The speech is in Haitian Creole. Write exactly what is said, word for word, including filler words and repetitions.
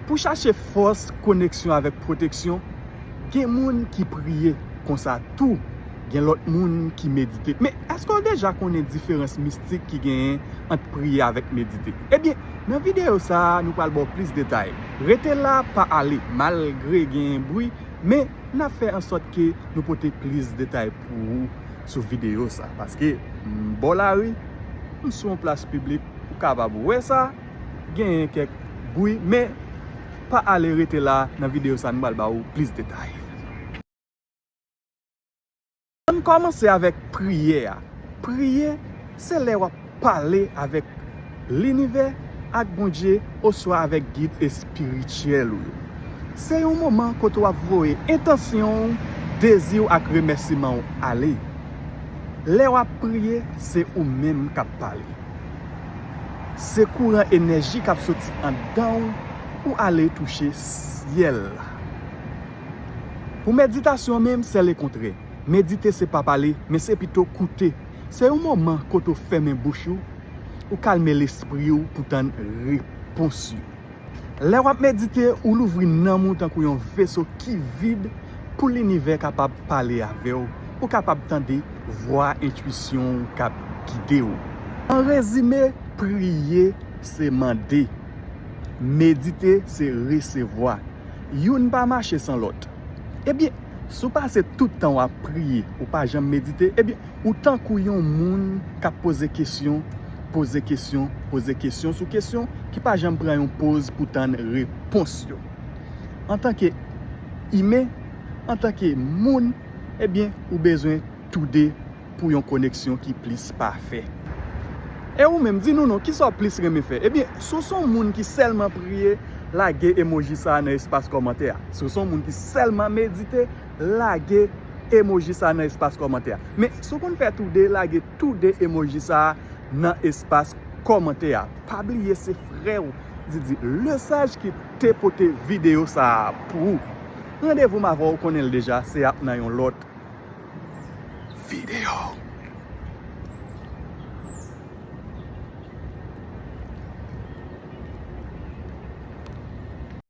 Pou chache fòs, koneksyon avèk pwoteksyon, gen moun ki priye konsa tou. Gen lòt moun ki medite. Men, èske w deja konnen diferans mistik ki genyen ant priye avèk medite? Ebyen, nan videyo sa a, nou pral ba w plis detay. Rete la, pa ale, malgre gen bri, men n ap fè ansòt ke nou pote plis detay pou ou sou videyo sa. Paske m bò lari, m sou yon plas piblik, ou kapab wè sa, genyen kèk bri, men pa ale, rete la, nan videyo sa, nou pral ba ou plis detay. Ann kòmanse avèk priyè a. Priye, se lè w ap pale avèk linivè, ak Bondye, oswa avèk gid espirityèl ou yo. Se yon moman kote w ap voye entansyon w, dezi w ak remèsiman w ale. Lè w ap priye, se ou menm k ap pale. Se kouran enèji k ap soti anndan w pou ale touche syèl la. Pou meditasyon menm, se lekontrè. Medite se pa pale, men se pito koute. Se yon moman kote w fèmen bouch ou, ou kalme lespri w pou tann repons yo. Lè w ap medite, ou louvri nanm ou tankou yon veso ki vid pou linivè kapab pale avè w. Ou kapab tande vwa entwisyon w k ap gide w. An rezime, priye se mande. Medite se resevwa. Youn pa mache san lòt. Ebyen, si w pase tout tan w ap priye, ou pa janm medite, ebyen, ou tankou yon moun k ap poze kesyon, poze kesyon, poze kesyon sou kesyon ki pa janm pran yon poz pou tann repons yo. Antanke imen, antanke moun, ebyen, ou bezwen toude pou yon koneksyon ki plis pafè. E ou menm, di nou non, kisa w plis renmen fè? Ebyen, si w se yon moun ki sèlman priye, lage emoji sa a nan espas kòmantè a. Si w se yon moun ki sèlman medite, lage emoji sa a nan espas kòmantè a. Men, si w konn fè toude, lage toude emoji sa a nan espas kòmantè a. Pa bliye se frè w, Didi Lesage, ki te pote videyo sa a pou ou. Randevou m avè w, ou konnen l deja, se ap nan yon lòt